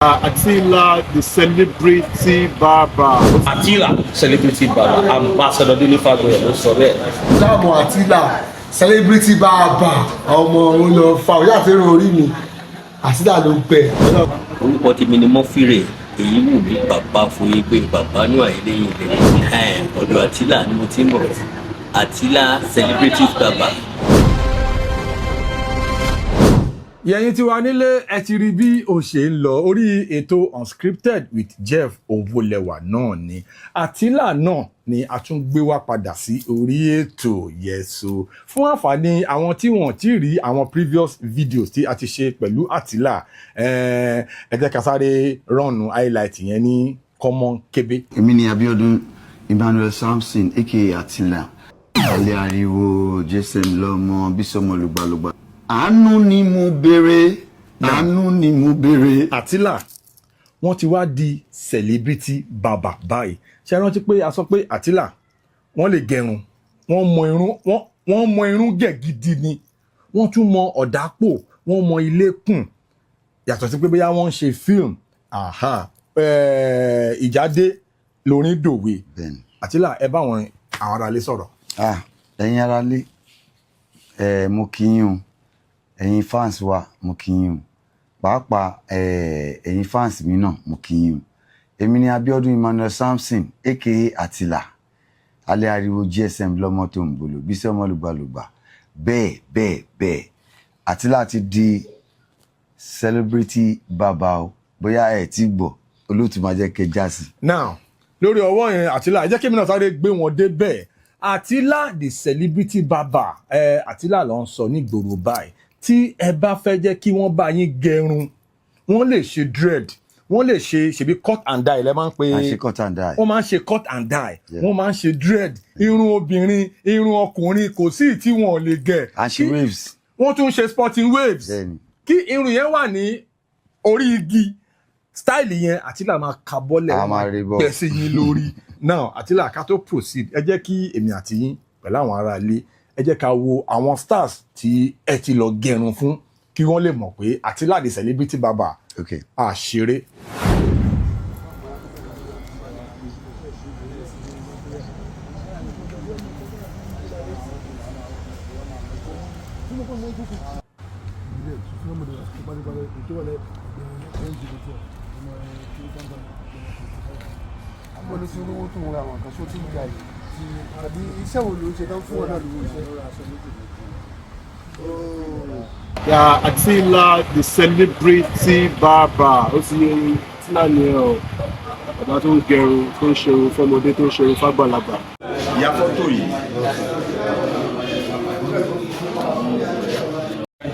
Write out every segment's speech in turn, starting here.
Atila the celebrity barber. Atila celebrity barber, Ambassador Dele Fagboyè ló sọ bẹ́ẹ̀. Sáàmù Atila celebrity barber, ọmọ òun lọ fa òyà àti irun orí mi, Atila ló gbẹ. Orúkọ tèmi ni Mọ́fìrè èyí wù mí, bàbá foyín pé bàbá nù àìlẹ́yìn ilẹ̀ ọ̀dọ̀ Atila ni mo ti ń bọ̀, Atila celebrity barber. Yẹ̀yin tí wà nílé, ẹ ti rí bí ó ṣe ń lọ orí ètò Unscripted with Jeff Owólẹwà náà ni. Atila náà ni a tún gbé wá padà sí orí ètò yẹso fún àǹfààní àwọn tí wọ́n ti rí àwọn previous videos tí a ti ṣe pẹ̀lú Atila. Ẹ jẹ́ ká sáré run highlight yẹn ní common kébé. Èmi ni Abiodun Emmanuel Samson, aka Atila alẹ́ ariwo gsm lọ́mọ bísọ́mọ lùgbàlùgbà. Àánú ni mo béèrè, àánú ni mo béèrè. Atila, wọ́n ti wá di celebrity barber báyìí. Ṣe é rántí pé a sọ pé Atila, wọ́n lè gẹrun, wọ́n mọ irun, wọ́n mọ irun gẹ̀ gidi ni, wọ́n tún mọ ọ̀dà pò, wọ́n mọ ilé kùn, yàtọ̀ sí pé bóyá wọ́n ń ṣe fíìmù. Aha, ìjáde lórin dòwe. Bẹ́ẹ̀ni. Atila, ẹ bá àwọn aráalé sọ̀rọ̀. Ah, ẹ̀yin aráalé, ẹ mo kí yín o. Ẹ̀yin fans wa, mo kí yín o. Pàápàá ẹ̀yin fans mi náà, mo kí yín o. Èmi ni Abiodun Emmanuel Samson, aka Atila alẹ́ ariwo gsm lọ́mọ tó ń bolo bísí ọmọ lùgbàlùgbà. Bẹ́ẹ̀ bẹ́ẹ̀ bẹ́ẹ̀, Atila ti di celebrity barber o. Bóyá ẹ ti gbọ́, olóòtú máa jẹ́ kẹ́ já sí. Now, lórí ọwọ́ yẹn, Atila, ẹ jẹ́ kí èmi náà sáré gbé wọn dé bẹ́ẹ̀. Atila the celebrity barber, ẹ Atila ló ń sọ nígboro báyìí. Tí ẹ bá fẹ́ jẹ́ kí wọ́n bá yín gẹrun, wọ́n lè ṣe dread, wọ́n lè ṣe, ṣèbí cut and dye lẹ́ máa ń pè? À ń ṣe cut and dye. Wọ́n máa ń ṣe cut and dye. Wọ́n máa ń ṣe dread, irun obìnrin, irun ọkùnrin, kò sí tí wọn ò lè gẹ̀. À ń ṣe waves. Wọ́n tún ń ṣe sporting waves. Kí irun yẹn wà ní orí igi, style yẹn, Àtìlà máa ka bọ́lẹ̀. A máa rí bọ́. Gbẹ̀ sí yín lórí. Now, Àtìlà, ká tó proceed, ẹ jẹ́ kí èmi àti yín pẹ̀lú àwọn ará ilé, ẹ jẹ́ ká wo àwọn stars tí ẹ ti lọ gẹrun fún, kí wọ́n lè mọ̀ pé Àtìlà the celebrity barber àṣeré. Wọ́n ní sí olówó tó ń ra àwọn nǹkan sótì ń jalè, àbí iṣẹ́ wo ló ń ṣe tán fún ọ̀nà lówó iṣẹ́? Yeah, Atila the celebrity barber. Ó ti yẹ yín, Atila ni ẹ o. Bàbá tó ń gẹrun, tó ń ṣerun fọmọdé, tó ń ṣerun fágbàlagbà. Ìyá fọ́tò yìí.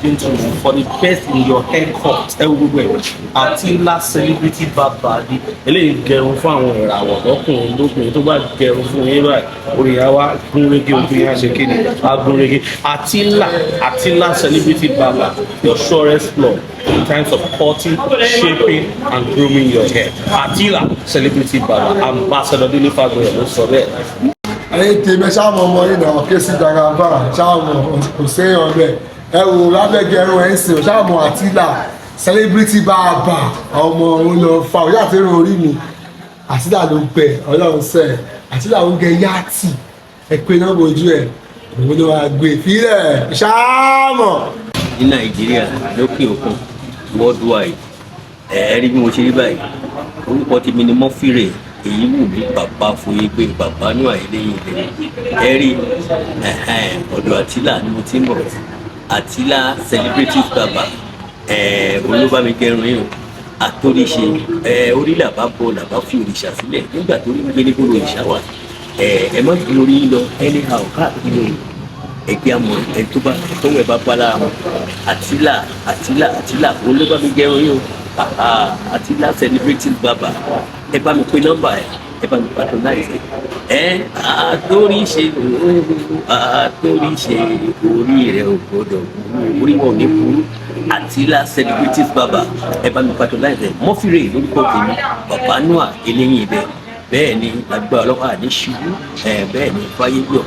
Gentlemen, for the best in your haircut, ẹ wo gbogbo ẹ, Atila celebrity barber ni. Eléyìí gẹrun fún àwọn ìràwọ̀ lọ́kùnrin lóbìnrin. Tó bá gẹrun fún yín báyìí, orí yẹn wá gún régé, ojú yẹn á ṣe kéde, á gún régé. Atila, Atila celebrity barber, your surest plug in times of cutting, shaping and grooming your hair. Atila celebrity barber, Ambassador Dele Fagboyè ló sọ bẹ́ẹ̀. Ẹ̀yin tèmi, ṣáàmù ọmọ yìí náà ké sí jagaba, ṣáàmù kò séèyàn bẹ́ẹ̀. Ẹ wò lábẹ́gẹ̀rún ẹ̀ ń sìn, ṣáàmù Àtìlà celebrity barber, ọmọ òun lọ fa òyà àti irun orí mi, Àtìlà ló gbẹ. Ọlọ́run sẹ́ Àtìlà ń gẹ yáàtì, ẹ pé náà bójú ẹ, òun ló máa gbé fílẹ̀ ṣáàmù. Ní Nàìjíríà, lókè òkun, worldwide, ẹ rí bí mo ṣe rí báyìí. Orúkọ tèmi ni Mọ́fìrè èyí wù mí, bàbá foyín pé bàbá nù àìlẹ́yìn ilẹ̀ ẹ rí ẹ̀hẹ́n, ọ̀dọ̀ Àtìlà ni mo ti ń bọ̀, Àtìlà celebrity barber. Olúbámi gẹrun yìí o, àtòríṣe orí làbá bọ, làbá fi òrìṣà sílẹ̀ nígbà tó rí gbé níbo òrìṣà wà. Ẹ má gbé orí yín lọ anyhow káàkiri o. Ẹgbẹ́ àmọ́ ẹ tó bá tọwọ́ ẹ bá bá lára wọn. Àtìlà, Àtìlà, Àtìlà olúbámi gẹrun yìí o. Àtìlà celebrity barber, ẹ bá mi pé nọ́mbà ẹ, ẹ bá mi patronize ẹ. Àtòríṣe, àtòríṣe, orí rẹ ò gbọ́dọ̀ burú, orí wọn ò ní burú. Àtìlà celebrity barber, ẹ bá mi patronize ẹ. Mọ́fìrè lórúkọ tèmi, bàbá noah eléyìí ibẹ̀. Bẹ́ẹ̀ ni, lágbára ọlọ́pàá ní ṣubú ẹ. Bẹ́ẹ̀ ni, fáyé gbọ́.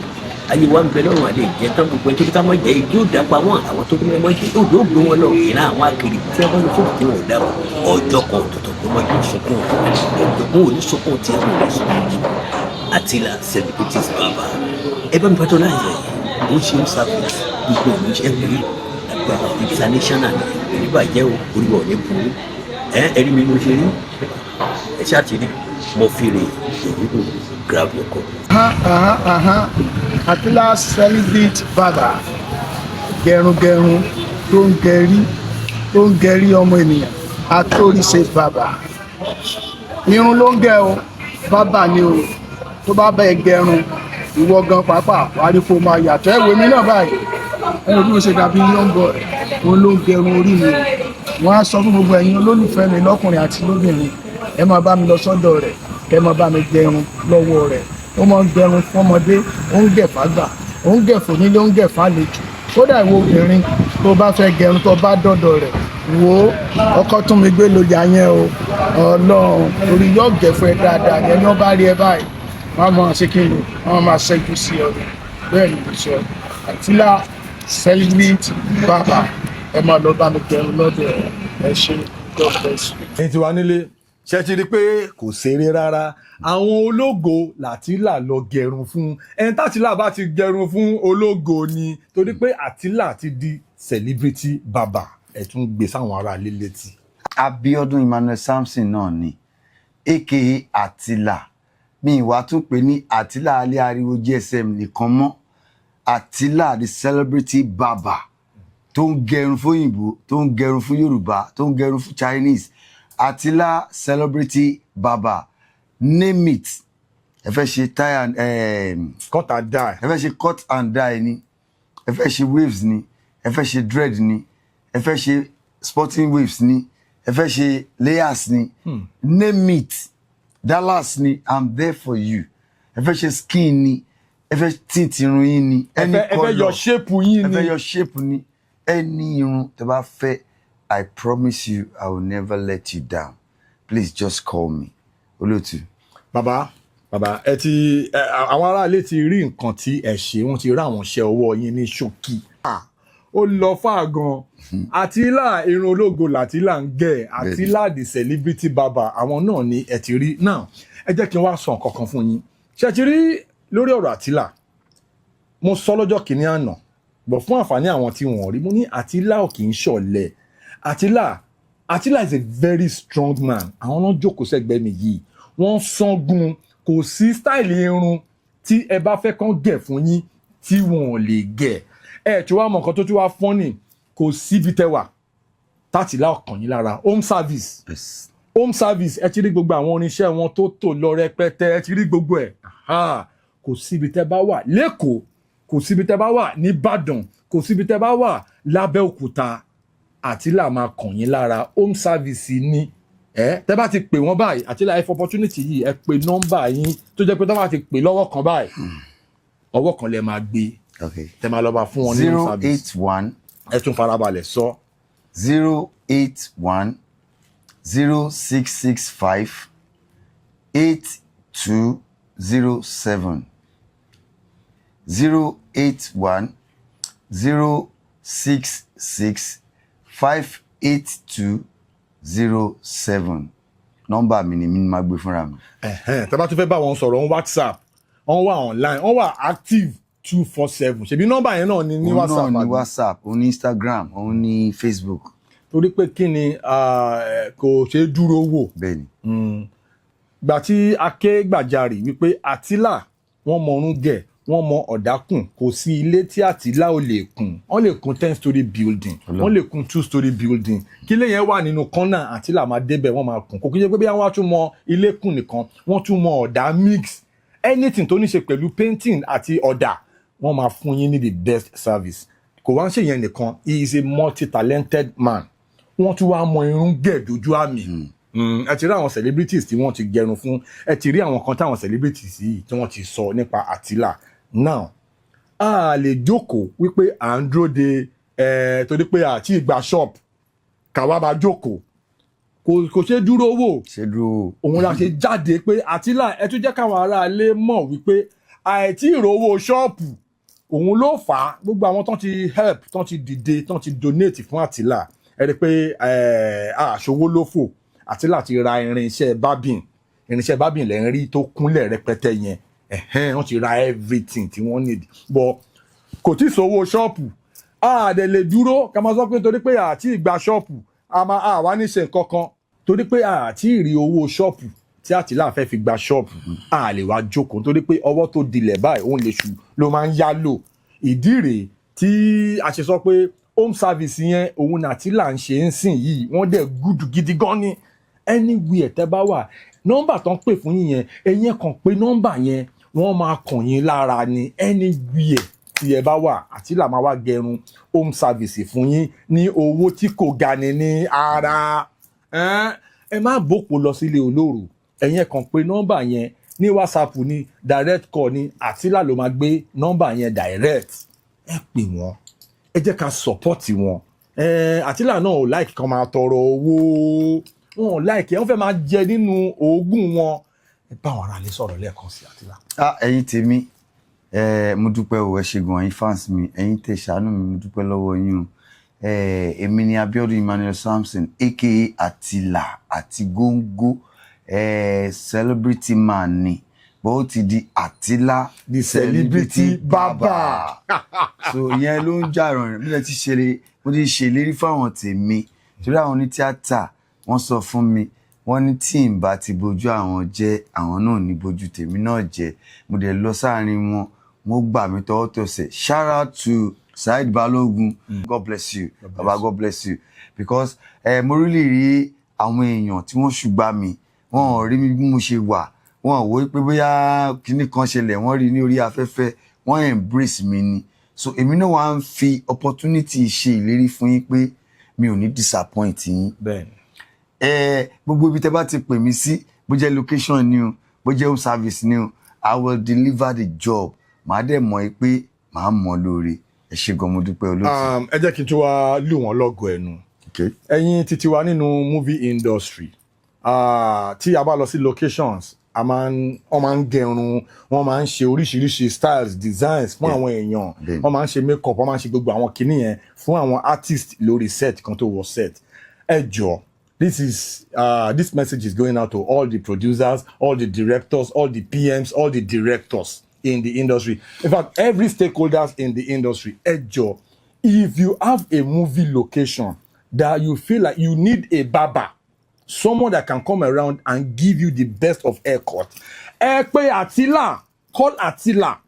Ayé wa ń bẹ lọ́rùn àlè jẹ́ tán. Gbogbo ẹni tó ká mọ́ jẹ́ igi ó dàpọ̀ àwọn àwọn tó ní mọ́ jẹ́ òjò gbé wọn lọ. Ìran àwọn akiri tí wọ́n lọ fún wọn ò dáwọ́ ọjọ́ kan ọ̀tọ̀ọ̀tọ̀ ló mọ́ yóò sunkún ọ̀gbọ̀n ò ní sunkún tí ẹ̀ wọ́n sunkún jù. Atila Celebrities Barber, ẹ bá mi patronize ẹ̀. Ó ṣe ń service gbogbo ìlú ṣe é agbára international ní ìbàjẹ́ o. Orí wa ò ní burú. Ẹ ẹ rí mi mo ṣe rí ẹ ṣáà ti rí mo fi rè é. Grab your copy. Aha, aha. Atila Celebrity Barber, gẹrungẹrun tó ń gẹrí, tó ń gẹrí ọmọ ènìyàn, atóríṣe bàbà. Irun ló ń gẹ o, bàbà ni o. Tó bá bẹ gẹrun, ìwọ gan pàápàá wàá rí kó máa yàtọ̀. Ẹ wo mi náà báyìí, ẹ wo bí mo ṣe dàbí young boy. Òun ló ń gẹrun orí mi o. Wọ́n á sọ fún gbogbo ẹ̀yin olólùfẹ́ mi lọ́kùnrin àti lóbìnrin, ẹ máa bá mi lọ sọ́dọ̀ rẹ̀, kẹ́ máa bá mi gẹrun lọ́wọ́ rẹ̀. Ó máa ń gẹrun fọ́mọdé, ó ń gẹ̀ fágbà, ó ń gẹ̀ fónílé, ó ń gẹ̀ fálejò. Kódà ìwọ obìnrin tó bá fẹ́ gẹrun, tó bá dọ̀dọ̀ rẹ̀, wò ó, ọkọ tún mi gbé lójà yẹn o. Ọlọ́run orí yóò gẹ̀ fún ẹ dáadáa. Yẹn ni wọ́n bá rí ẹ báyìí, wọ́n á máa ṣe kí ni, wọ́n máa ṣẹ́jú sí ọ ni. Bẹ́ẹ̀ ni mo sọ. Atila Celebrity Barber, ẹ máa lọ bá mi gẹrun lọ́dọ̀ ẹ. Ẹ ṣé, God bless you. Ẹ̀yin tí wà nílé, ṣe ti rí i pé kò ṣeré rárá? Àwọn ológo làtìlà lọ gẹrun fún. Ẹni tàtìlà bá ti gẹrun fún, ológo ni, torí pé Àtìlà ti di celebrity barber. Ẹ tún gbé sáwọn ará ilé létí. Abiodun Emmanuel Samson náà ni, aka Atila. Mi ìwà tún pè ní Atila alẹ́ ariwo GSM nìkan mọ́. Atila the Celebrity Barber, tó ń gẹrun fún òyìnbó, tó ń gẹrun fún Yorùbá, tó ń gẹrun fún Chinese. Atila Celebrity Barber, name it. Ẹ fẹ́ ṣe tie and cut and dye. Ẹ fẹ́ ṣe cut and dye ni, ẹ fẹ́ ṣe waves ni, ẹ fẹ́ ṣe dread ni, ẹ fẹ́ ṣe sporting waves ni, ẹ fẹ́ ṣe layers ni, name it, Dallas ni, I'm there for you. Ẹ fẹ́ ṣe skin ni, ẹ fẹ́ tint irun yín ni, ẹ any fẹ́ ẹ fẹ́ yọ colour shape yín ẹ ni. Fẹ́ yọ shape ni, any irun tẹ́ bá fẹ́, I promise you I will never let you down. Please just call me, olóòtú. Bàbá, bàbá, ẹ ti ẹ, àwọn aráalé ti rí nǹkan tí ẹ ṣe, wọ́n ti rí àwọn iṣẹ́ ọwọ́ yín ní ṣókí. Ah, ó lọ fà gan. Àtìlà irun ológo làtìlà ń gẹ̀. Àtìlà the Celebrity Barber, àwọn náà ni ẹ ti rí náà. Ẹ jẹ́ kí n wá sọ nǹkan kan fún yín. Ṣé ti rí lórí ọ̀rọ̀ Àtìlà, mo sọ lọ́jọ́ kìíní àná bọ̀ fún àǹfààní àwọn tí wọ́n rí, mo ní Àtìlà ò kì í ṣọ̀lẹ. Àtìlà is a very strong man. Àwọn náà jókòó sẹ́gbẹ̀ẹ́ mi yìí, wọ́n sangun. Kò sí style irun tí ẹ bá fẹ́ kán gẹ̀ fún yín tí wọn ò lè gẹ̀. Ẹ tí wàá mọ nǹkan tó tún wá funny, kò síbi tẹ́ wà tátìlá ọkàn yín lára. Home service, home service, ẹ ti rí gbogbo àwọn oníṣẹ́ wọn tó tò lọ rẹpẹtẹ, ẹ ti rí gbogbo ẹ̀. Aha. Kò síbi tẹ́ bá wà lẹ́kọ̀ọ́, kò síbi tẹ́ bá wà nìbàdàn, kò síbi tẹ́ bá wà lábẹ́òkúta, Àtìlà máa kàn yín lára. Home service ni ẹ. Tẹ́ bá ti pè wọ́n báyìí, Àtìlà, ẹ fọ opportunity yìí, ẹ pè nọ́mbà yín tó jẹ́ pé tẹ́ bá ti pè lọ́wọ́ kan báyìí, ọwọ́ kan lẹ máa gbé tẹ́ máa lọ bá fún wọn ní home 0 service. 8 1. Ẹ tún farabalẹ̀ sọ. 08106658207, 081066 58207. Nọ́mbà mi ni, mi ni máa gbé fúnra mi. Ẹ̀hẹ́n, tẹ́ bá tún fẹ́ bá wọn sọ̀rọ̀ on WhatsApp, wọ́n wà online, wọ́n wà active 24/7. Ṣèbí nọ́mbà yẹn náà ni ní Òun WhatsApp, náà ní àbí? WhatsApp, òun ní Instagram, òun ní Facebook. Torí pé kí ni, kò ṣeé dúró wò. Bẹ́ẹ̀ni. Gbà tí aké gbàjarè wípé Àtìlà, wọ́n mọ ọrún gẹ̀, wọ́n mọ ọ̀dà kùn. Kò sí ilé tí Àtìlà ò lè kùn. Wọ́n lè kùn 10 story building, wọ́n lè kùn 2 story building. Kí ilé yẹn wà nínú kọ́nà, Àtìlà máa débẹ̀, wọ́n máa kùn. Kò kí n ṣe pé bí wọ́n á tún mọ ilé kùn nìkan, wọ́n tún mọ ọ̀dà mix, anything tó ní ṣe pẹ̀lú painting àti ọ̀dà, wọ́n máa fún yín ní the best service. Kò wá ń ṣe yẹn nìkan, he is a multi-talented man. Wọ́n tún wá mọ irun gẹ̀ dójú àmì. Ẹ ti rí àwọn celebrities tí wọ́n ti gẹrun fún, ẹ ti rí àwọn kan táwọn celebrities yìí tí wọ́n ti sọ nípa Àtìlà. Now, a lè jókòó wípé à ń dúró de ẹ torí pé àti ìgbà shop káwa máa jókòó, kò ṣe dúró wò. Ṣe dúró. Òun la ṣe jáde pé Àtìlà, ẹ tún jẹ́ káwọn aráalé mọ̀ wípé àìtí ìrówó ṣọ́ọ̀pù. Òun ló fà á. Gbogbo àwọn tán ti help, tán ti dìde, tán ti donate fún Àtìlà, ẹ rí i pé àṣòwò ló fò. Àtìlà ti ra irinṣẹ́ barbing. Irinṣẹ́ barbing lẹ́ ń rí tó kúnlẹ̀ rẹpẹtẹ yẹn. Ẹ̀hẹ́n, wọ́n ti ra everything tí wọ́n need, but kò tí ì sówó ṣọ́ọ̀pù. A dẹ̀ lè dúró ká máa sọ pé torí pé àti ìgbà ṣọ́ọ̀pù, a máa àwa ní ṣe nǹkan kan, torí pé àti ìrí owó ṣọ́ọ̀pù tí Àtìlà fẹ́ fi gba ṣọ́ọ̀pù, a lè wá jókòó, torí pé ọwọ́ tó dilẹ̀ báyìí, òun lè ṣù ló máa ń yá lò. Ìdí rèé tí a ṣe sọ pé home service yẹn, òun Àtìlà ń ṣe ń sìn yìí. Wọ́n dẹ̀ good gidi gan ni. Anywhere tẹ́ bá wà, nọ́mbà tó ń pè fún yín yẹn, ẹ̀yin kàn pé nọ́mbà yẹn, wọ́n máa kàn yín lára ni. Anywhere tí ẹ bá wà, Àtìlà máa wá gẹrun home service fún yín ní owó tí kò ga ni ní ara. Ẹ má bòpò lọ sílé olóòrò. Ẹ̀yin ẹ kàn pé nọ́mbà yẹn ní WhatsApp ní direct call ní, Àtìlà ló máa gbé nọ́mbà yẹn direct. Ẹ pè wọ́n, ẹ jẹ́ ká support wọn. Àtìlà náà ò like kan máa tọrọ owó wọn, ò like ẹ, wọ́n fẹ́ máa jẹ nínú òógùn wọn. Ẹ bá àwọn aráalé sọ̀rọ̀ lẹ́ẹ̀kan sí, Àtìlà. Ah, ẹ̀yin tèmi, mo dúpẹ́ o, ẹ ṣé gan. Ẹ̀yin fans mi, ẹ̀yin tẹ́ ṣàánú mi, mo dúpẹ́ lọ́wọ́ yín o. Èmi ni Abiodun Emmanuel Samson, aka Àtìlà àti Góńgó, celebrity man ni bó ó ti di Àtìlà the Celebrity Barber. So ìyẹn ló ń jà rọrùn. Bí mo ti ṣe, mo ti ṣèlérí fáwọn tèmi, torí àwọn onítíátà, wọ́n sọ fún mi, wọ́n ní tí n bá ti bójú àwọn jẹ́, àwọn náà ní bójú tèmi náà jẹ́. Mo dẹ̀ lọ sáàrin wọn, wọ́n gbà mí tọwọ́ tọsẹ̀. Shout out to Saheed Balogun. God bless you, baba, God bless you, because mo really rí àwọn èèyàn tí wọ́n ṣùgbà mi. Wọn ò rí mi bí mo ṣe wà, wọn ò wò pé bóyá kinní kan ṣẹlẹ̀. Wọ́n rí ní orí afẹ́fẹ́, wọ́n embrace mi ni. So èmi náà wá ń fi opportunity ṣe ìlérí fún yín pé mi ò ní disappoint yín. Bẹ́ẹ̀ni. Ẹ gbogbo ibi tẹ́ bá ti pè mí sí, bó jẹ́ location ni o, bó jẹ́ home service ni o, I will deliver the job. Màá dẹ̀ mọ̀ ẹ́ pé màá mọ̀ lóore. Ẹ ṣé gan, mo dúpẹ́, olóòtú. Ẹ jẹ́ kí n tún wá lù wọ́n lọ́gọ̀ ẹnu. Ẹ̀yin títí wa nínú movie industry, tí a bá lọ sí locations, a máa ń wọ́n máa ń gẹrun, wọ́n máa ń ṣe oríṣiríṣi styles, designs fún àwọn èèyàn. Wọ́n máa ń ṣe make up, wọ́n máa ń ṣe gbogbo àwọn kinní yẹn fún àwọn artist lórí set kan tó wọ set. Ẹ jọ, this message is going out to all the producers, all the directors, all the PMs, all the directors in the industry, in fact, every stakeholders in the industry. Ẹ jọ, if you have a movie location that you feel like you need a barber, someone that can come around and give you the best of haircut, ẹ pè Atila. Call Atila.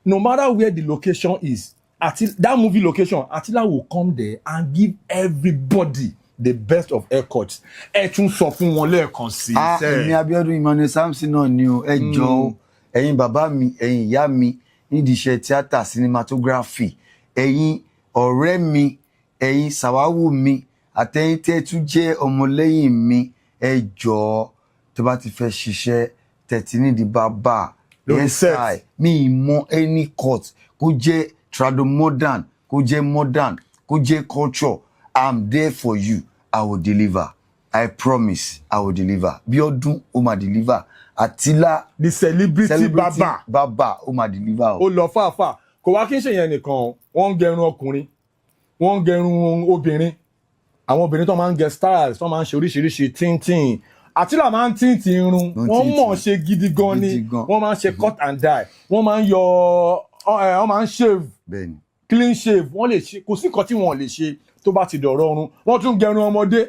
No matter where the location is, that movie location, Atila will come there and give everybody the best of haircuts. Ẹ tún sọ fún wọn lẹ́ẹ̀kan sí i. Ah, sẹ́. Èmi Abiodun Emmanuel Samson náà ni o. Ẹ jọ̀ọ́, ẹ̀yin bàbá mi, ẹ̀yin ìyá mi nídìí iṣẹ́ tíátà, cinematography, ẹ̀yin ọ̀rẹ́ mi, ẹ̀yin sàwáwù mi, àtẹ̀yin tẹ́ tún jẹ́ ọmọlẹ́yìn mi, ẹ jọ̀ọ́, tó bá ti fẹ́ ṣiṣẹ́, tẹ̀tí nídìí bàbá lórí set. Hairstyle, mi ì mọ any cut, kó jẹ́ trado modern, kó jẹ́ modern, kó jẹ́ culture, I'm there for you. I will deliver. I promise, I will deliver. Bíọ́dún, ó máa deliver. Àtìlá the Celebrity Barber. Barber, ó máa deliver o. Ó lọ fàáfàá. Kò wá kí n ṣe yẹn nìkan o. Wọ́n ń gẹrun ọkùnrin, wọ́n ń gẹrun obìnrin. Àwọn obìnrin tó máa ń gẹ styles, tó máa ń ṣe oríṣiríṣi tíntín, Àtìlà máa ń tíntìn irun. Ló ń wọ́n tíntìn. Mọ̀ ṣe gidi gan ni. Gidi gan. Wọ́n máa ń ṣe cut and dye, wọ́n máa ń yọ ẹ, wọ́n máa ń shave, clean shave. Wọ́n lè ṣe, kò sí nǹkan tí wọ́n lè ṣe tó bá ti dọ̀rọ̀ ọrùn. Wọ́n tún gẹrun ọmọdé.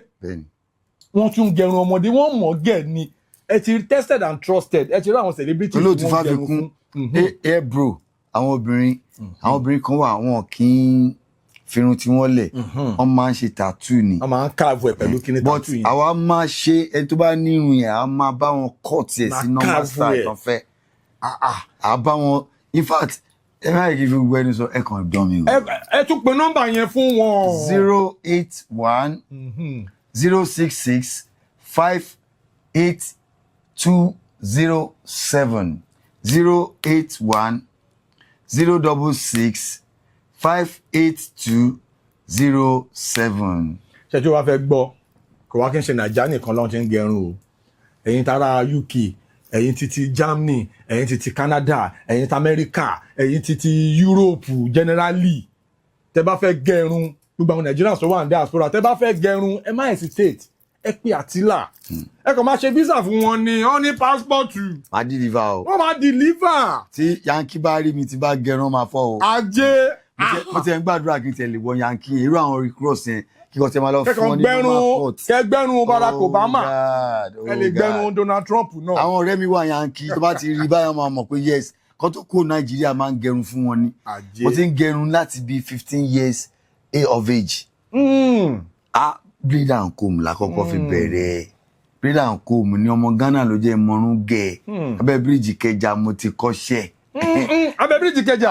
Wọ́n tún gẹrun ọmọdé. Wọ́n mọ̀ gẹ̀ ni. Ẹ ti tested and trusted. Ẹ ti rí àwọn celebrities Olóòtú tí wọ́n gẹrun Fáfikún, fún. Ẹ bro, àwọn obìnrin kan wà, wọn kì í firun tí wọ́n lẹ̀, wọ́n máa ń ṣe tattoo ni. Wọ́n máa ń carve ẹ̀ pẹ̀lú kíní But tattoo yẹn. àwa máa ṣe, ẹni tó bá ní irun yẹn, a máa bá wọn cut ẹ̀ Máa sí normal carve style ẹ̀. tó fẹ́. À bá wọn, in fact, ẹ má yẹ kí n fi gbogbo ẹni sọ, ẹ kàn dán mi o. Ẹ tún pe nọ́mbà yẹn fún wọn. 081 066 58207, 081 066 58207. Ṣé tí wàá fẹ́ gbọ́, kò wá kí n ṣe Nàìjíríà nìkan lọ́n ti ń gẹrun o. Ẹ̀yin tara UK, Ẹ̀yin títí Germany, ẹ̀yin títí Canada, ẹ̀yin ti America, ẹ̀yin títí Europe generally, tẹ́ bá fẹ́ gẹrun, gbogbo àwọn Nigerians tó wà ní diaspora, tẹ́ bá fẹ́ gẹrun, ẹ má hesitate, ẹ pé Àtìlà. Ẹ kàn máa ṣe visa fún wọn ni, wọ́n ní passport. Máa deliver o. Wọ́n máa deliver. Tí Yankee bá rí mi tí bá gẹrun, máa fọ́ o. Ajé. Mo ti ẹ̀ ń gbàdúrà kí n tẹ̀lé wọ Yankee yẹn, irú àwọn Rick Ross yẹn, kí kò tẹ máa lọ fún kẹkàn wọn ní gbẹrun normal cut. Kẹgbẹrun Barack Oh Obama. God, oh Ẹ lè gbẹrun God. Donald Trump náà. Àwọn ọ̀rẹ́ mi wà Yankee, tó bá ti rí báyọ̀ máa mọ̀ pé yes, kó tó kó Nàìjíríà máa ń gẹrun fún wọn ni. Ajé. Mo ti ń gẹrun láti bíi 15 years of age. A blade and comb la kọ́kọ́ fi bẹ̀rẹ̀. Blade and comb ní ọmọ Ghana ló jẹ́ mọ́rún gẹ̀. Abẹ́ bíríìjì Kẹjà mo ti kọ́ṣẹ́. Abẹ́ bíríìjì Kẹjà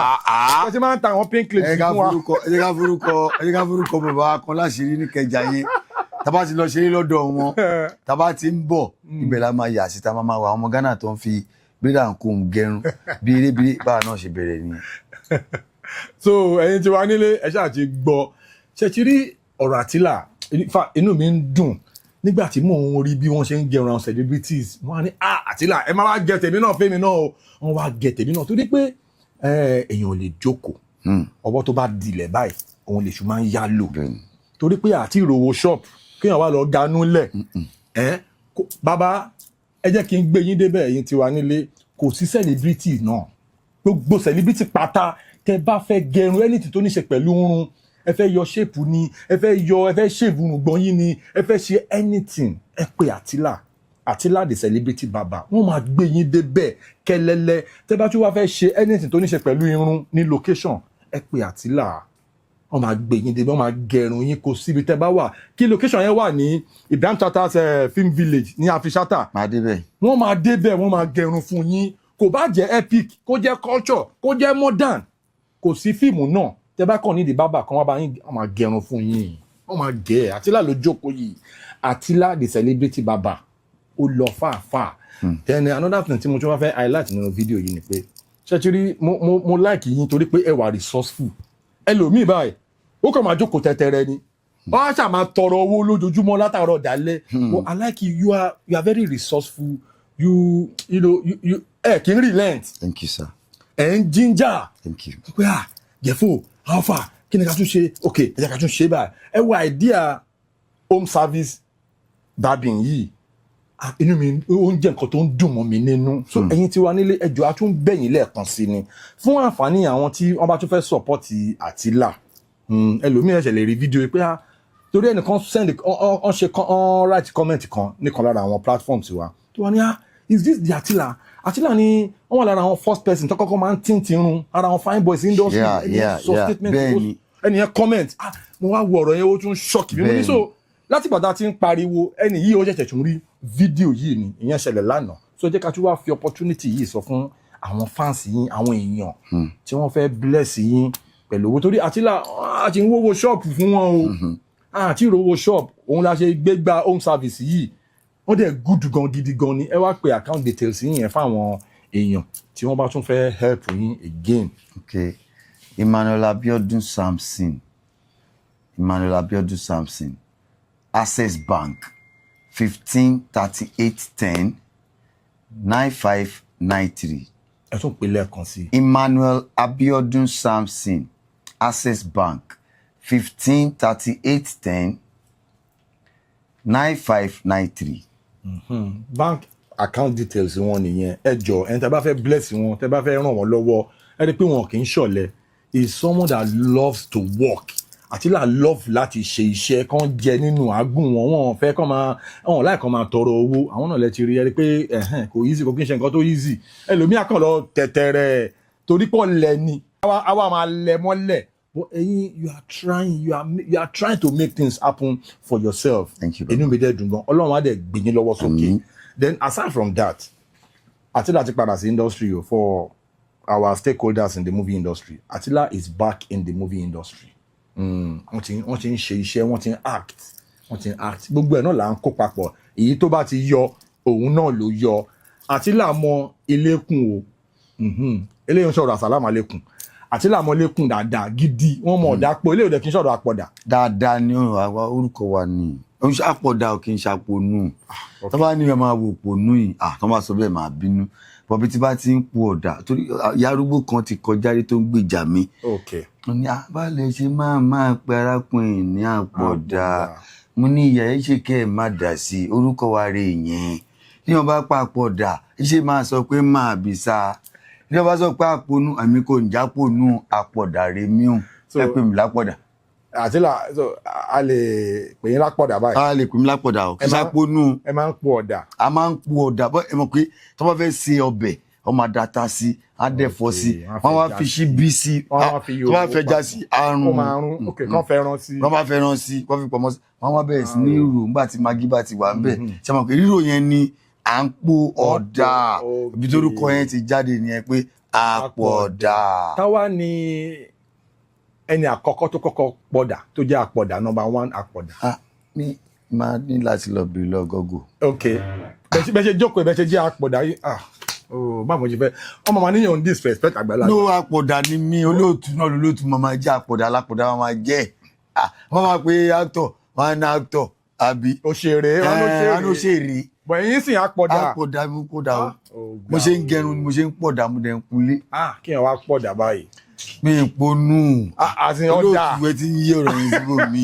wọ́n ti máa ń ta àwọn pink clips Ẹ ká fún wa. forúkọ, ẹ jẹ́ ká forúkọ bàbá kan láṣìírí ní Kẹjà yẹn. Tá bá ti lọ ṣeré lọ́dọ̀ wọn, tá bá ti ń bọ̀, ibẹ̀ la máa yà sí, tá máa wà àwọn ọmọ Ghana tó ń fi blade and comb gẹrun bí erébìrì. Báwa náà ṣe bẹ̀rẹ̀ nìyẹn. So ẹ̀yin tí wà nílé, ẹ ṣáà ti gbọ́, ṣe ti rí ọ̀rọ̀ Àtìlà. In fact, inú mi ń dùn nígbà tí mò ń rí bí wọ́n ṣe ń gẹrun àwọn celebrities. Wọ́n á ní, "Ah, Àtìlà, ẹ máa wá gẹ tèmi náà fẹ́mi náà o." Wọ́n wá gẹ tèmi náà torí pé èèyàn ò lè jókòó. Ọwọ́ tó bá dilẹ̀ báyìí, òun lè ṣù máa ń yá lò. Torí pé àti ìrówó shop kéèyàn wá lọ ganú lẹ̀ ẹ́. Bàbá, ẹ jẹ́ kí n gbé yín débẹ̀. Ẹ̀yin tiwa nílé, kò sí celebrity náà, gbogbo celebrity pátá, tẹ bá fẹ́ gẹrun, anything tó ní ṣe pẹ̀lú irun, ẹ fẹ́ yọ shape ni, ẹ fẹ́ yọ, ẹ fẹ́ shave irùngbọ̀n yín ni, ẹ fẹ́ ṣe anything, ẹ pè Àtìlà, Àtìlà the celebrity barber. Wọ́n máa gbé yín débẹ̀ kẹlẹ́lẹ́. Tẹ bá tún wá fẹ́ ṣe anything tó ní ṣe pẹ̀lú irun ní location, ẹ pè Àtìlà, wọ́n máa gbé yín débẹ̀, wọ́n máa gẹrun yín. Kò síbi tẹ́ bá wà, kí location yẹn wà ní Ibrahim Chatta's Film Village ní Afishata. Máa débẹ̀. Wọ́n máa débẹ̀, wọ́n máa gẹrun fún yín. Kò bá jẹ́ epic, kó jẹ́ culture, kó jẹ́ modern, kò sí fíìmù náà tẹ́ bá kàn nídìí bábà kan wá bá yín, wọ́n máa gẹrun fún yín, wọ́n máa gẹ̀ ẹ́. Àtìlà ló jókòó yìí, Àtìlà the celebrity barber, ó lọ fàáfàá. Then another thing tí mo tún wá fẹ́ highlight nínú fídíò yìí ni pé, ṣé mo like yín torí pé ẹ wà resourceful. Ẹlòmíì báyìí, ó kàn máa jókòó tẹ́tẹ́rẹ́ ni, wọ́n á ṣáà máa tọrọ owó lójoojúmọ́ látàárọ̀ dálẹ́. But I like you, you are very resourceful. You know you ẹ kì í relent. Thank you, sir. Ẹ ń ginger. Thank you. Pé, "Ah, Jeffo, how far? Kí ni ká tún ṣe? Ok, ẹ jẹ́ ká tún ṣe báyìí." Ẹ wo idea home service barbing yìí. Ah, inú mi, ó ń jẹ́ nǹkan tó ń dùn mọ́ mi nínú. So ẹ̀yin tí wà nílé, ẹ jọ̀ọ́, a tún bẹ̀yìn lẹ́ẹ̀kan sí ni fún àǹfààní àwọn tí wọ́n bá tún fẹ́ support Àtìlà. Ẹlòmíì ẹ̀ṣẹ̀ lè rí fídíò yìí pé, ah, torí ẹnìkan send ọ̀n ṣe ọ̀n write comment kan nìkan lára àwọn platforms wa tó wà ní, "Ah, is this the Àtìlà?" Àtìlà ni wọ́n wà lára àwọn first person tó kọ́kọ́ máa ń tí ń tirun ara àwọn fine boys industry. Ẹni yẹn sọ statement, ẹni yẹn comment. Ah, mo wá wo ọ̀rọ̀ yẹn, ó tún shock mi. Mo ní so láti gbàdá tí ń pariwo, ẹni yìí ó ṣẹ̀ṣẹ̀ tún rí fídíò yìí ni. Ìyẹn ṣẹlẹ̀ lánàá. So jẹ́ ká tún wá fi opportunity yìí sọ fún àwọn fans yín, àwọn èèyàn tí wọ́n fẹ́ bless yín pẹ̀lú owó, torí Àtìlà àti ń wówó shop fún wọn o, àti ìrówó shop òun la ṣe gbégbá home service yìí. Wọ́n dẹ̀ good gan, gidi gan ni. Ẹ wá pe account details yín yẹn fáwọn èèyàn tí wọ́n bá tún fẹ́ help yín again. Okay. Emmanuel Abiodun Samson. Emmanuel Abiodun Samson. Access Bank, 1538109593. Ẹ tún pè lẹ́ẹ̀kan sí i. Emmanuel Abiodun Samson, Access Bank, 1538109593. Bank account details wọn nìyẹn. Ẹ jọ, ẹni tẹ́ bá fẹ́ bless wọn, tẹ́ bá fẹ́ ràn wọ́n lọ́wọ́, ẹ rí i pé wọn kì í ṣọ̀lẹ. Is someone that loves to work. Àtìlà love láti ṣe iṣẹ́ kan jẹ nínú àágùn wọn. Wọn fẹ́ kàn máa wọn láì kàn máa tọrọ owó. Àwọn náà lẹ ti rí. Ẹ rí i pé ẹ̀hẹ́n, kò easy, kò kí n ṣe nǹkan tó easy. Ẹlòmíà kàn lọ tẹ̀tẹ̀rẹ̀ torí pọ̀ lẹ ni àwa máa lẹ mọ́lẹ̀. But ẹ̀yin, you are trying, you are trying to make things happen for yourself. Thank you, brother. Inú mi dẹ̀ dùn gan. Ọlọ́run á dẹ̀ gbé yín lọ́wọ́ sókè. Àmín. Then aside from that, Atila ti padà sí industry o. For our stakeholders in the movie industry, Atila is back in the movie industry. Wọ́n ti ń ṣe iṣẹ́, wọ́n ti ń act, wọ́n ti ń act. Gbogbo ẹ̀ náà là ń kó papọ̀. Èyí tó bá ti yọ, òun náà ló yọ. Atila mọ ilékun o. Eléyìí ń sọ̀rọ̀ àsálàmù alékun. Atila mọ ilékun dáadáa gidi. Wọ́n mọ ọ̀dà pọ̀. Eléyìí ò dẹ̀ kí n sọ̀rọ̀ àpọ̀dà. Dáadáa ni ó, àwa orúkọ wa ni. Ó ń ṣàpọ̀dà ò kì í ṣàpọ̀nù. Tó bá ní ẹ máa wò pònú yìí, ah, tó bá sọ bẹ́ẹ̀, máa bínú. Bọ̀bí tí bá ti ń po ọ̀dà, torí ìyá arúgbó kan ti kọjá rí tó ń gbèjà mi. Mo ní abálẹ̀ ṣe máa pe arákùnrin ní àpọ̀dà. Mo ní ìyá ẹ ṣe kẹ́ ẹ má dà sí i, orúkọ wa rè yẹn. Ní wọn bá pa àpọ̀dà, ṣe máa sọ pé máa bì sa. Ní wọn bá sọ pé àpọ̀nù, àmì kò ní jápọ̀nù, àpọ̀dà rè mí ò. Ẹ pè mí lápọ̀dà. Àtìlà, so a lè pè yín lápọ̀dà báyìí? A lè pè mí lápọ̀dà o. Kì í sápọ̀nù. Ẹ máa ń po ọ̀dà. A máa ń po ọ̀dà bọ́. Ẹ mọ̀ pé tó bá fẹ́ ṣe ọbẹ̀, wọ́n máa data sí, á dẹ̀fọ́ sí, wọ́n wá fi ṣíbí sí, Wọ́n wá fi tó bá fẹja sí, àrùn. Ó máa rún. Ok, kán fẹ́ràn sí. Wọ́n bá fẹ́ràn sí, wọ́n fi pọ̀mọ́ sí, wọ́n wá bẹ̀rẹ̀ sí ní rò. Nígbà tí Maggi bá ti wà ńbẹ̀, ṣe mọ̀ pé rírò yẹn ni à ń po ọ̀dà. Ibi torúkọ yẹn ti jáde nìyẹn pé àpọ̀dà. Táwa ni ẹni àkọ́kọ́ tó kọ́kọ́ pọ̀dà, tó jẹ́ àpọ̀dà number one àpọ̀dà? Ah, mi máa ní láti lọ bèrè lọ Google. Ok, bẹ́ẹ̀ ṣe jókòó, bẹ́ẹ̀ ṣe jẹ́ àpọ̀dà yìí, ah, oh, báwo ṣe fẹ́ ọmọ màá níyàn disrespect àgbàlagbà. No, àpọ̀dà ni mí. Olóòtú náà lolóòtú máa máa jẹ́ àpọ̀dà, alápọ̀dà máa máa jẹ́. Ah, wọ́n máa pe actor, wọ́n á ní actor àbí. Òṣèré, wọn ló wọn ló ṣeré. ṣèré. Bọ̀ ẹ̀yin sì àpọ̀dà. Àpọ̀dà mi kódà o. Oh, Mo ṣe ń gẹrun ni mo ṣe ń pọ̀dà, mo dẹ̀ ń kunlé. Ah, kí ẹ̀ wá pọ̀dà báyìí. Mi ì ponú. Ah, àti ọ̀dà. Olóòtú, ẹ ti ń yí ọ̀rọ̀ yẹn síbò mí.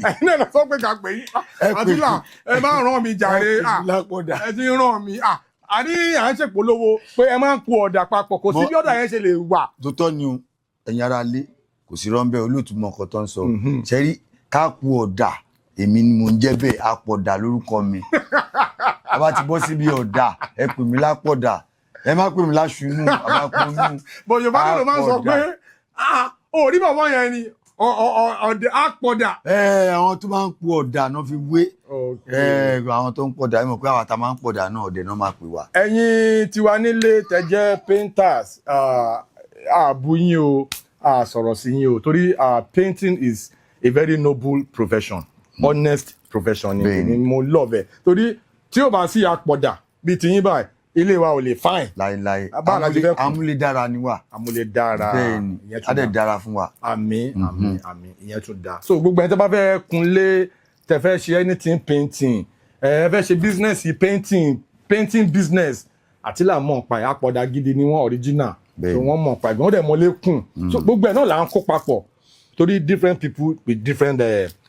Ẹ̀yin náà lọ sọ pé ká pè yín. Ẹ pè Àtìlà, ẹ má ràn mí jàre. Ẹ pè mí Ah, lápọ̀dà. ẹ ti ràn mí. Ah, àní à ń ṣèpolówó pé ẹ máa ń po ọ̀dà papọ̀, kò sí bí ọ̀dà yẹn ṣe lè wà. Tó tọ́ ni o, ẹ̀yin ará lé, kò sí rọ́ńbẹ́. Olóòtú mọ nǹkan tó ń sọ. Ṣẹ́rí ká po ọ̀dà, èmi ni mò ń jẹ́ bẹ́ẹ̀. Àpọ̀dà lórúkọ mi. A bá ti bọ́ síbi ọ̀dà, ẹ pè mí lápọ̀dà. Ẹ má pè mí láṣunú àbáponú. Bọ̀ Yorùbá náà ló máa ń sọ pé ah, orí bàbá yẹn ni ọ̀dẹ àpọ̀dà. Ẹ àwọn tó máa ń po ọ̀dà náà fi wé. Ẹ àwọn tó ń pọ̀dà, ẹ mọ̀ pé àwọn tá a máa ń pọ̀dà náà, ọ̀dẹ̀ náà máa pè wá. Ẹ̀yin tiwa nílé tẹ́ jẹ́ painters, ààbò yín o, a sọ̀rọ̀ sí yín o, torí painting is a very noble profession, honest profession ni. Bẹ́ẹ̀ni. Ni mo love ẹ̀, torí tí ó bá sí àpọ̀dà bíi tiyín báyìí, ilé wa ò lè fine. Láéláé. Báwo la ti fẹ́ kù? Amúlédára ni wà. Amúlédára. Bẹ́ẹ̀ni. Ìyẹn Á tún dẹ̀ dáa. dára fún wa. Àmín, àmín, àmín. Ìyẹn tún dáa. So gbogbo ẹni tó bá fẹ́ kunlé, tẹ́ fẹ́ ṣe anything painting, ẹ fẹ́ ṣe business painting, painting business, Àtìlà mọ̀ pa ẹ̀. Àpọ̀dà gidi ni wọ́n, original. So wọ́n mọ̀ pa ẹ̀, wọ́n dẹ̀ mọ́lé kùn. So gbogbo ẹ̀ náà là ń kó papọ̀, torí different people with different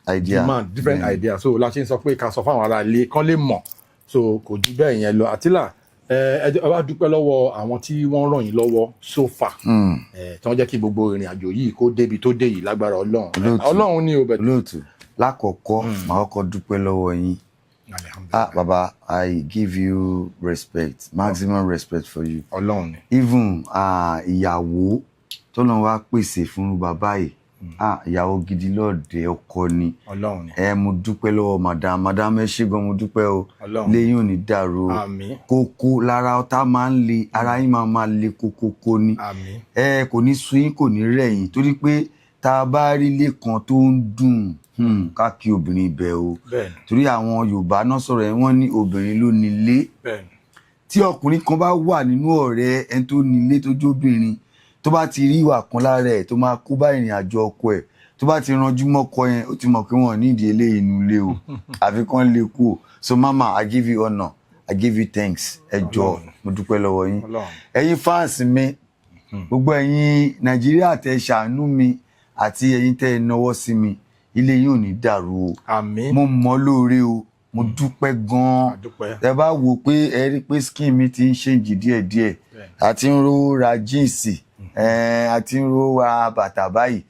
idea. Demand, different idea. So la ṣe ń sọ pé ká sọ fáwọn ará ilé kán lè mọ̀. So kò ju bẹ́ẹ̀ yẹn lọ. Àtìlà, ẹ wá dúpẹ́ lọ́wọ́ àwọn tí wọ́n ràn yín lọ́wọ́ so far, tí wọ́n jẹ́ kí gbogbo ìrìn àjò yìí kó débi tó dé yìí, lágbára Ọlọ́run. Olóòtú. Ọlọ́run ní o bẹ̀. Olóòtú, lákọ̀ọ́kọ́, màá kọ́kọ́ dúpẹ́ lọ́wọ́ yín. Ah, baba, I give you respect, maximum respect for you. Ọlọ́run ni. Even ìyàwó tó lọ́n wá pèsè fún bàbá yìí, ah, ìyàwó gidi lọ́ọ̀dẹ̀ ọkọ ni. Ọlọ́run ni. Ẹ mo dúpẹ́ lọ́wọ́ madam. Madam, ẹ ṣé gan, mo dúpẹ́ o. Ọlọ́run. Lẹ́yìn ò ní dàrú o. Àmín. Kókó lára ọ̀tá máa ń le, ara yín máa máa le kókókó ni. Àmín. Ẹ kò ní sú yín, kò ní rẹ̀ yín, torí pé tá a bá rí ilé kan tó ń dùn, ká kí obìnrin ibẹ̀ o. Torí àwọn Yorùbá náà sọ̀rọ̀ ẹ̀, wọ́n ní obìnrin ló nílé. Tí ọkùnrin kan bá wà nínú ọ̀rẹ́ ẹni tó nílé tó jóbìnrin, tó bá ti rí ìwà kan lára ẹ̀ tó máa kó bá ìrìn àjò ọkọ ẹ̀, tó bá ti ranjú mọ́kọ yẹn, ó ti mọ̀ pé wọ́n nídìí eléyìí inú ilé o, àfi kán lè kú o. So mama, I give you honour, I give you thanks. Ẹ jọ̀ọ́, mo dúpẹ́ lọ́wọ́ yín. Ọlọ́run. Ẹ̀yin fans mi, gbogbo ẹ̀yin Nàìjíríà tẹ́ ṣàánú mi àti ẹ̀yin tẹ́ náwó sí mi, ilé yín ò ní dàrú o. Àmín. Mo mọ̀ lóore o, mo dúpẹ́ gan-an. Àdúpẹ́. Ẹ bá wò pé ẹ rí pé skin mi ti ń change díẹ̀díẹ̀, àti ń rówó ra jeans, àti ń rówó ra bàtà báyìí,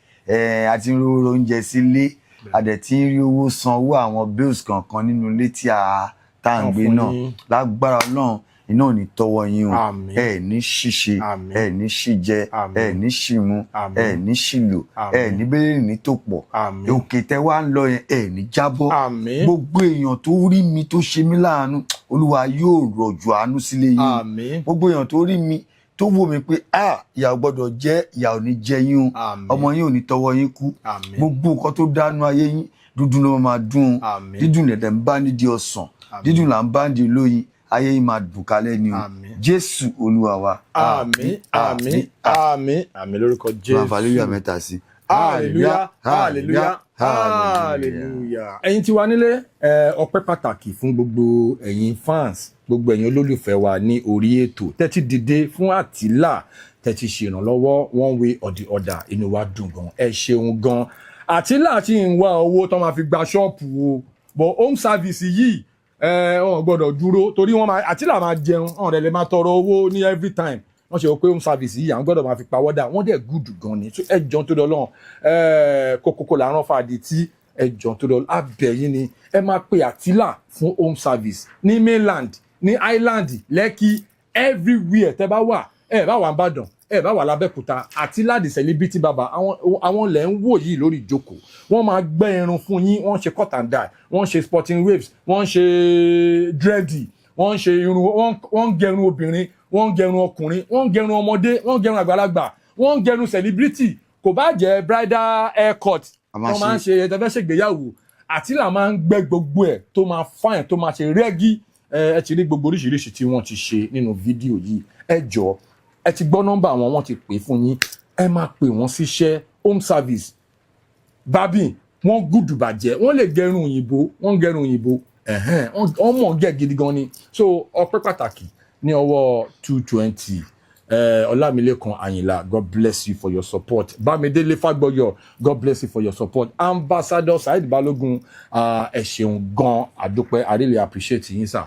àti ń rówó ra oúnjẹ sílé, a dẹ̀ ti ń rí owó san owó àwọn bills kankan nínú ilé tí a tá à ń Wọ́n gbé fún náà. yín. Lágbára Ọlọ́run, iná ò ní tọwọ́ yín o. Àmín. Ẹ ní ṣìṣe. Àmín. Ẹ ní ṣìjẹ. Àmín. Ẹ ní ṣìmú. Àmín. Ẹ ní ṣìlò. Àmín. Ẹ ní bẹ́rẹ̀ ní tòpọ̀. Àmín. Òkè tẹ wá ń lọ yẹn, ẹ ní jábọ́. Àmín. Gbogbo èèyàn tó rí mi tó ṣe mí láàánú, Olúwa yóò rọ̀jò àánú sílé yín. Àmín. Gbogbo èèyàn tó rí mi tó wò mí pé ah, ìyà ò gbọ́dọ̀ jẹ́, ìyà ò ní jẹ yín o. Àmín. Ọmọ yín ò ní tọwọ́ yín kú. Àmín. Gbogbo nǹkan tó dánú ayé yín, dúdú ló máa dùn. Àmín. Dídùn lẹ̀dẹ̀ ń bá nídìí ọsàn, dídùn là ń bá nídìí olóyin. Ayé yín máa dùn kálẹ̀ ni o. Àmín. Jésù Olúwa wa. Àmín, àmín, àmín, àmín lórúkọ Máa fa Jésù. hallelujah mẹ́ta sí. Hallelujah, hallelujah, hallelujah. Ẹ̀yin tí wà nílé, ọpẹ́ pàtàkì fún gbogbo ẹ̀yin fans, gbogbo ẹ̀yin olólùfẹ́ wa ní orí ètò tẹ́tí dìde fún Àtìlà, tẹ́tí ṣèrànlọ́wọ́ one way or the other. Inú wa dùn gan, ẹ ṣeun gan. Àtìlà tí ń wá owó tó máa fi gba ṣọ́ọ̀pù o, but home service yìí, wọn gbọ́dọ̀ dúró torí wọ́n máa, Àtìlà máa jẹun, wọn rẹ̀ lè máa tọrọ owó ní every time. Wọ́n ṣe wọ́n pé home service yìí, àwọn gbọ́dọ̀ máa fi pawọ́dà. Wọ́n dẹ̀ good gan ni. So ẹ jọ̀ọ́, tó dọ́lọ́run, kókókó là ń rán fàdí tí. Ẹ jọ̀ọ́, tó dọ́lọ́run, abẹ́yìn ni ẹ máa pe Àtìlà fún home service ní mainland, ní island, Lẹ́kì, everywhere tẹ́ bá wà. Ẹ bá wà nìbàdàn, ẹ bá wà lábẹ́òkúta, Àtìlà the Celebrity Barber, àwọn lẹ̀ ń wò yìí lórí ìjókòó. Wọ́n máa gbẹ́ irun fún yín. Wọ́n ṣe cut and dye, wọ́n ṣe sporting waves, wọ́n ṣe dready, wọ́n ṣe irun, wọ́n ń gẹrun obìnrin, wọ́n ń gẹrun ọkùnrin, wọ́n ń gẹrun ọmọdé, wọ́n ń gẹrun àgbàlagbà, wọ́n ń gẹrun celebrity. Kò bá jẹ́ bridal haircut, A máa wọ́n máa ń ṣe. ṣe. Ẹ fẹ́ ṣègbéyàwó, Àtìlà máa ń gbẹ́ gbogbo ẹ̀ tó máa fine, tó máa ṣe rẹ́gí. Ẹ ti rí gbogbo oríṣiríṣi tí wọ́n ti ṣe nínú fídíò yìí. Ẹ jọ̀ọ́, ẹ ti gbọ́ nọ́mbà wọn, wọ́n ti pè fún yín. Ẹ máa pè wọ́n síṣẹ́ home service barbing. Wọ́n good bàjẹ́. Wọ́n lè gẹrun òyìnbó, wọ́n ń gẹrun òyìnbó, ẹ̀hẹ́n, wọ́n mọ̀ gẹ̀ gidi gan ni. So ọpẹ́ pàtàkì ní ọwọ́ 220, Ọlámilékan Àyìnlá, God bless you for your support. Bámidélé Fágbọ́yọ̀, God bless you for your support. Ambassador Saheed Balogun, ẹ ṣeun gan, àdúpẹ́. I really appreciate yín, sir.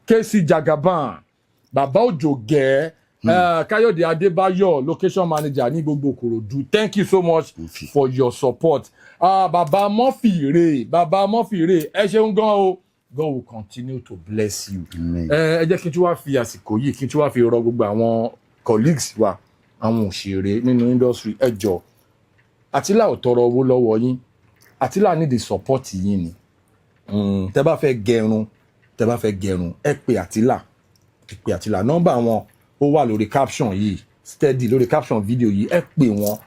KC Jagaban, Bàbá Òjò gẹ́, Káyọ̀dé Adébáyọ̀, location manager ní gbogbo Ìkòròdú, thank you so much for your support. Bàbá Murphy rè, Bàbá Murphy rè, ẹ ṣeun gan o. God will continue to bless you. Amen. Ẹ jẹ́ kí n tún wá fi àsìkò yìí, kí n tún wá fi rọ gbogbo àwọn colleagues wa, àwọn òṣèré nínú industry. Ẹ jọ̀ọ́, Àtìlà ò tọrọ owó lọ́wọ́ yín. Àtìlà need the support yín ni. Tẹ́ bá fẹ́ gẹrun, tẹ́ bá fẹ́ gẹrun, ẹ pè Àtìlà, ẹ pè Àtìlà. Nọ́mbà wọn ó wà lórí caption yìí, steady lórí caption video yìí. Ẹ pè wọ́n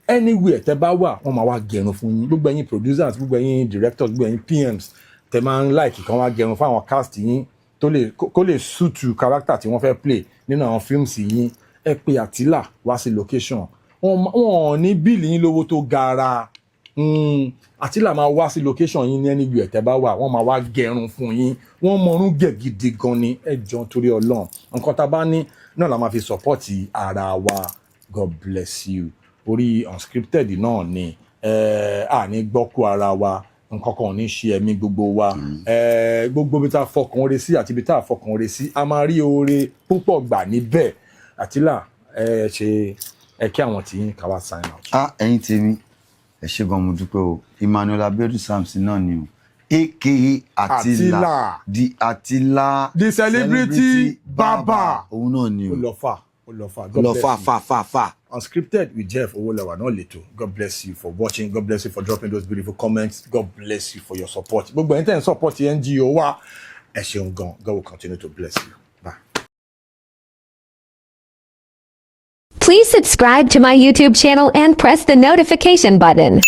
anywhere tẹ́ bá wà, wọ́n máa wá gẹrun fún yín. Gbogbo ẹ̀yin producers, gbogbo ẹ̀yin directors, gbogbo ẹ̀yin PMs tẹ́ máa ń like kàn wá gẹrun fún àwọn cast yín tó lè kó lè suit character tí wọ́n fẹ́ play nínú àwọn films yín, ẹ pè Àtìlà wá sí location. Wọ́n ò ní bill yín lówó tó gara. Àtìlà máa wá sí location yín ní anywhere tẹ́ bá wà, wọ́n máa wá gẹrun fún yín. Wọ́n mọrún gẹ̀ gidi gan ni. Ẹ jọ̀ọ́, torí Ọlọ́run, nǹkan tá a bá ní náà la máa fi support ara wa. God bless you. Orí Unscripted náà ni ẹ à ní gbọ́kú ara wa, nǹkan kan ò ní ṣe ẹ̀mí gbogbo wa. Gbogbo ibi tá a fọkàn oore sí àti ibi tá a fọkàn oore sí, a máa rí oore púpọ̀ gbà níbẹ̀. Àtìlà, ẹ ṣe, ẹ kí àwọn tí yín ká wá sign out. Ah, ẹ̀yin tèmi, ẹ ṣé gan, mo dúpẹ́ o. Emmanuel Abiodun Samson náà ni o, aka Atila. Atila. The Atila. The Celebrity Barber. Òun náà ni o. Ó lọ fà, ó lọ fà. God Lọ bless fà you. fà fà fà. Unscripted with Jeff Owolewa náà lẹ́tọ̀. God bless you for watching. God bless you for dropping those beautiful comments. God bless you for your support. Gbogbo ẹ̀yin tẹ́ ń support NGO wa, ẹ ṣeun gan. God will continue to bless you. Bye. Please subscribe to my YouTube channel and press the notification button.